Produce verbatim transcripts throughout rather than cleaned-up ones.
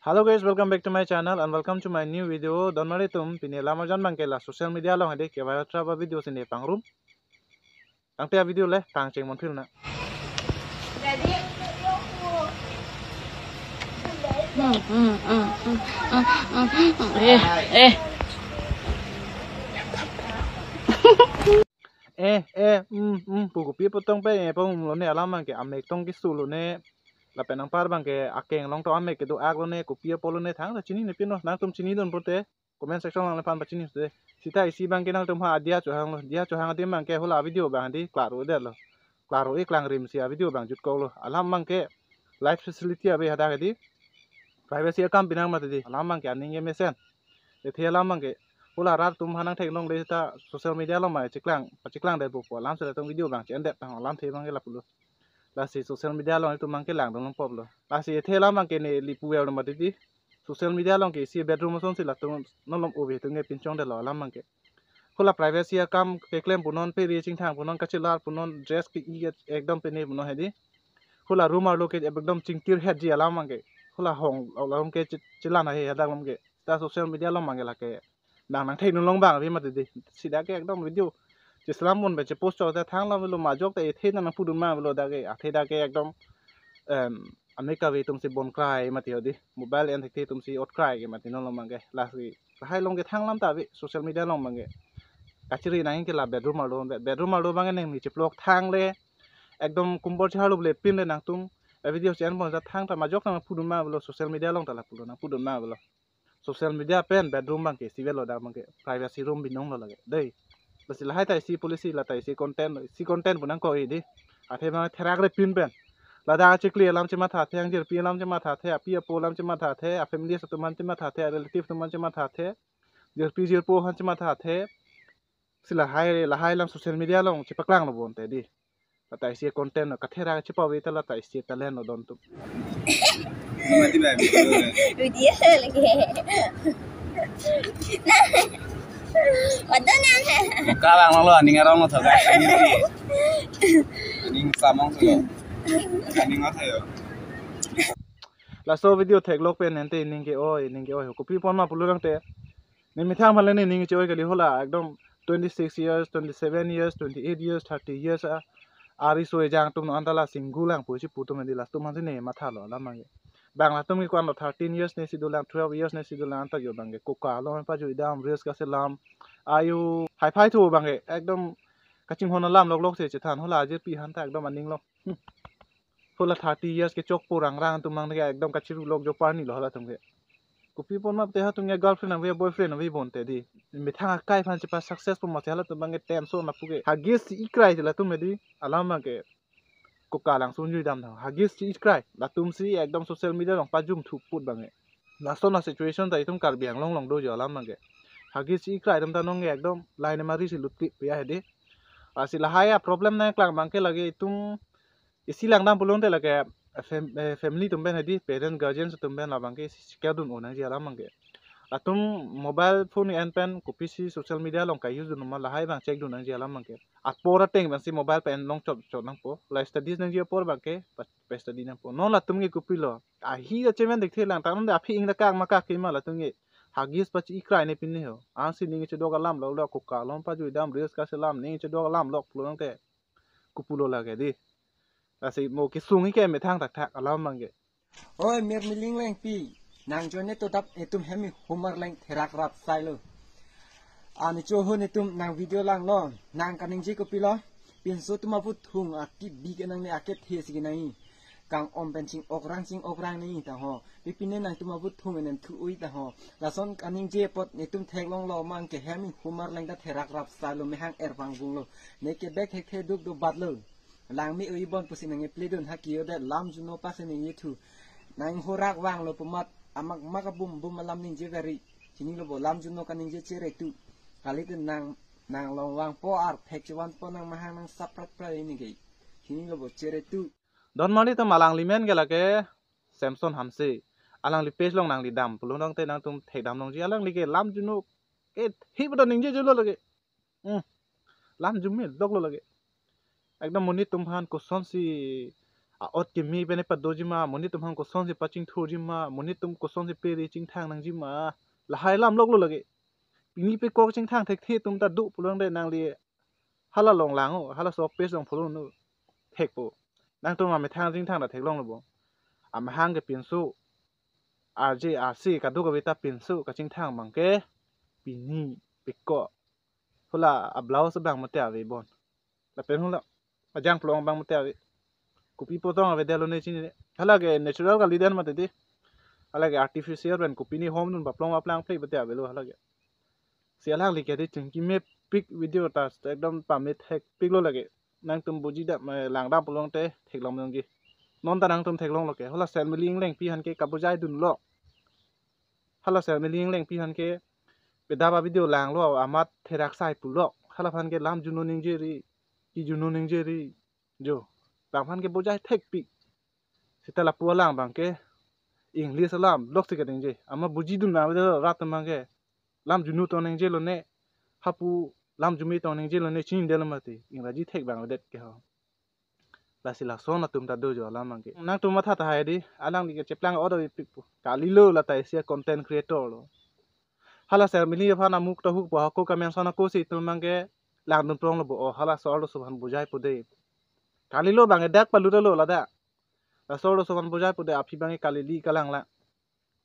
Hello guys, welcome back to my channel and welcome to my new video. Donmari atum, pini alam arjan abangke la social media along hedi kevai traba video si ne pangrum. Tangte a video le pangcheng monphil nang. Hmm, hmm, hmm, hmm, hmm, hmm, hmm, hmm. Eh, eh. Eh, eh, hmm, hmm, pu kopi apot tong pe, eh, pangrum lone alam abangke amek tong kesu lone. Lapen anpar abangke akeng along tong amek kedo-ak lone, kopi apot lone thangta chinine pino, nangtum chinidun pote comment section along nephan pachini te. Seta isi abangke nangtum ha adia chohanglo, adia chohang adim abangke hula video abang hedi klaro detlo. Klaro-i klangrim si a video abang jutkoklo. Alam abangke life facility ave hadak hedi. Privacy akam pinang mati di. Alam abangke aning kemesen. Ethe alam abangke hula rat atum ha nangtheklongle ta social media along ma chiklang, pachiklang detpo pu alam si latum video abang chi-endet tang alamthe abangke lapulo. Lasi social media along itum abangke langdun longpoplo. Lasi ethe alam abangke neli puver mati di. Social media along ke isi bedroom asonsi latum nolom ove atum ke pinchong detlo alam abangke. Hula privacy akam keklem punon, peri chingthang punon, kachelar punon, dress ke-i ekdom pene punon hedi. Hula room arlo ke ekdom chingkir hetji alam abangke. Hula hong along ke chi-, chilan ahe hadak along ke. Ta social media along abangke lake nang nangthekdun long abang ave mati di. Seta ke ekdom video chislam pon pen chipost chok ta thang lam avelo, majok ta ethe nang nangpudun ma avelo, dak ke athe dak ke ekdom, em, amek kave atum si bon krai mati hedi. Mobile en thekthe atum si ot krai ke mati non along abangke. Lasi lahai along ke thang lam ta ave social media along abangke. Kachiri nang ke la bedroom arlo, be-, bedroom arlo abangke nangli chiplok thangle ekdom kumbor chiharlo ble pinle nangtum a video si-en pon ta thangta majok nangpudun ma avelo, social media along ta lapulo, nangpudun ma avelo. Social media pen bedroom abangke isi avelo, dak abangke privacy room binong lo lake dei. Lasi lahai ta isi policy, la ta isi content, isi content pu nangkok hedi. Athe abang therak re pin pen. Ladak achikli alam chemathathe, angjirpi alam chemathathe, api apo alam chemathathe, a family atum aphan chemathathe, a relative atum aphan chemathathe, jirpi jirpo aphan chemathathe. Si lahai, lahai alam social media along chepaklanglo bonte di. La ta isi content lo, katherak chepave ta la ta isi talent lo don atum. Mati ba, video le. Video lagi. Waduh nang. Muka lang lo, aning arong lo thaga. Aning samong solo. Aning mathayo. Laso video theklok pen nangte ning ke-oi, ning ke-oi. Kopi apot ma pulo tangte. Ne methang aphan le ne ning che-oi kali, hula ekdom twenty-six years, twenty-seven years, twenty-eight years, thirty years a, ariso ejang atum non anta la single lang pusi pu atum hedi, latum aphan si ne mathalo alam abangke. Bang latum ke ko-an lo, thirteen years ne si dolang, twelve years ne si dolang, anta jo abangke koka along pajui dam, reels kaselam. Ayo, hi-fi thu abangke ekdom kachinghon alam loklok si chethan, hula ajirpi aphan ta ekdom aning lok. Hmm. Hula thirty years kechokpo rangrang atum abangke ekdom kachiru lok jo parni lo halatum ke. Kopi apot ma te halatum ke girlfriend ave, boyfriend ave bonte di. Methang akai aphan chepa success po mati halatum abangke tension lapu ke. Huggies si ikrai si latum hedi alam abangke. Koka lang sunjui dam thang. Huggies si ikrai. Latum si ekdom social media along pajum thuput abangke. Lason a situation ta itum Karbi Anglong along do jo alam abangke. Huggies si ikrai atum ta nonke ekdom line mari si lutki pe ya hedi. Lasi lahai a problem nangklang abangke lake itum isi langdam pulote lake fam-, eh, family atum pen hedi, parent guardians atum pen labangke isi check dun-o nangji alam abangke. Latum mobile phone en pen kopisi social media along ka-use dun ma lahai abang check dun nangji alam abangke. Apor ateng pensi mobile pen long chot chot nangpo. La studies nangji apor abangke pa, pa study nangpo. Non latum ke kopilo. Ahi achemen dekthe lang, tangte aphi ingla kak ma kak ke ma latum ke. Huggies pachi ikrai ne pine ho. Ansi ning chedok alam lok lok, koka along pajui dam, reels kaselam, ning chedok alam lok pulo tangte. Kopulo lake di. Lasi mo kesung ke methang thakthak alam abangke. Oi, mir miling lengpi. Nang join ne to dap etum hemi humar leng therak rap sailo. Ani cho ho netum nang video langlo. Nang kaningje kopilo. Pinso atum aphuthung aki bi kenang ne akethe si kenang i. Kang-om pen ching-ok rang ching-ok rang ne ta ho. Pipine nangtum aphuthung enen thu-ui ta ho. Lason kaningje apot netum theklonglo abangke hemi humar leng ta therak rap sailo, mehang er pangvunglo. Ne ke bek thekthe duk do batlo. Langme-oi bon pusi nangkepledun, ha kiyo det lam juno pase ningje thu. Nang horak vanglo pu amat amak mak abum bum alam ningje veri. Chinilo bo, lam juno kaningje chere tu. Kali tu nang, nang long vangpo, arphek chevanpo, nang mahang nang saprat prai ningke. Chinilo bo chere tu. Donmari atum, alangli men ke lake Samson Hamse. Alangli page along nangli dam pulo tangte nangtum thekdam longji, alangli ke lam juno ke hi pada ningje jolo lake. Hmm. Lam jume doklo lake. Ekdom monit atum aphan kosonsi a-ot keme pen padoji ma, monit atum aphan kosonsi pachingthurji ma, monit atum kosonsi peri chingthang nangji ma, lahai alam loklo lake. Pini pekok chingthang thekthe atum ta do pulote nangli hala along lang-o, halaso page along follow-o, thekpo. Nangtum amethang chingthang ta theklonglo bo. Amahang ke pinso, R J R C kadokave ta pinso kachingthang abangke pini pekok. Hala a-blouse abang mate ave bon. Lapen hala ajang plong abang mate ave. Kopi apotong avedetlo ne chinine. Hala ke natural kalidet mati di. Hala ke artificial pen kopi ni hom dun paplong paplang plei mate avelo hala ke. Si alangli ke di chingki mepik video ta ekdom pamethekpiklo lake. Nangtum buji dam, eh, langdam pulote theklong nangji. Non ta nangtum theklonglo ke. Hala Sermili Englengpi aphan ke kabujai dunlo. Hala Sermili Englengpi aphan ke pedap a-video langlo, amat therak sai pulo. Hala aphan ke lam juno ningjeri, ki juno ningjeri. Jo, bang aphan ke bujai thekpik. Seta lapu alang abangke English alam loksi kaningje. Amat buji dun nang rat abangke lam juno tong ningjelo ne. Hapu lam jume tong ningjelo ne chinidetlo mati. Ingraji thek abang avedet ke ho. Lasi lason atum ta do jo alam abangke. Nangtum matha tahai di, alangli ke cheplang order ipikpo. Kalilo lata isi a-content creator lo. Hala Sermili aphan amuk ta hukpo, hako ka-mention ako si itum abangke langdun pronglo bo, o hala so-arloso aphan bujaipo de. Kalilo abangke dak palutalo ladak. La so-arloso aphan bujaipo de, aphi abangke kalili kalanglang.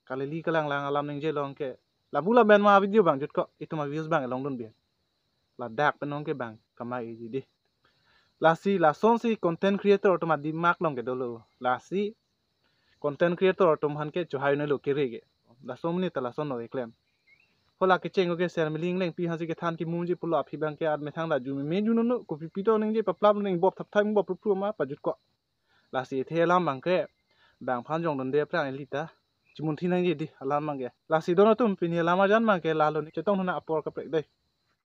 Kalili kalanglang alam ningjelo anke. Lapu lapen ma video abang jutko, itum a-views abang longdun bi. Ladak pen anke bang kamai-eji di. Lasi lasonsi content creator atum adimak along ke dolo. Lasi content creator atum aphan ke chohai nelo kere ke. Laso monit ta lasonlo keklem. Hala kecheng ke Sermili Englengpi aphansi kethan kimumji pulo, aphi abangke amethang ta jume me junono, kopi pi tong ningje, paplap ning bop thap thap bop pru pru ma pajutko. Lasi athe alam abangke bang aphan jongdunde aphrang ili ta chimunthi nangji di alam abangke. Lasi don atum, pini alam arjan abangke lalo ni, chetong huna apor kaprek dei.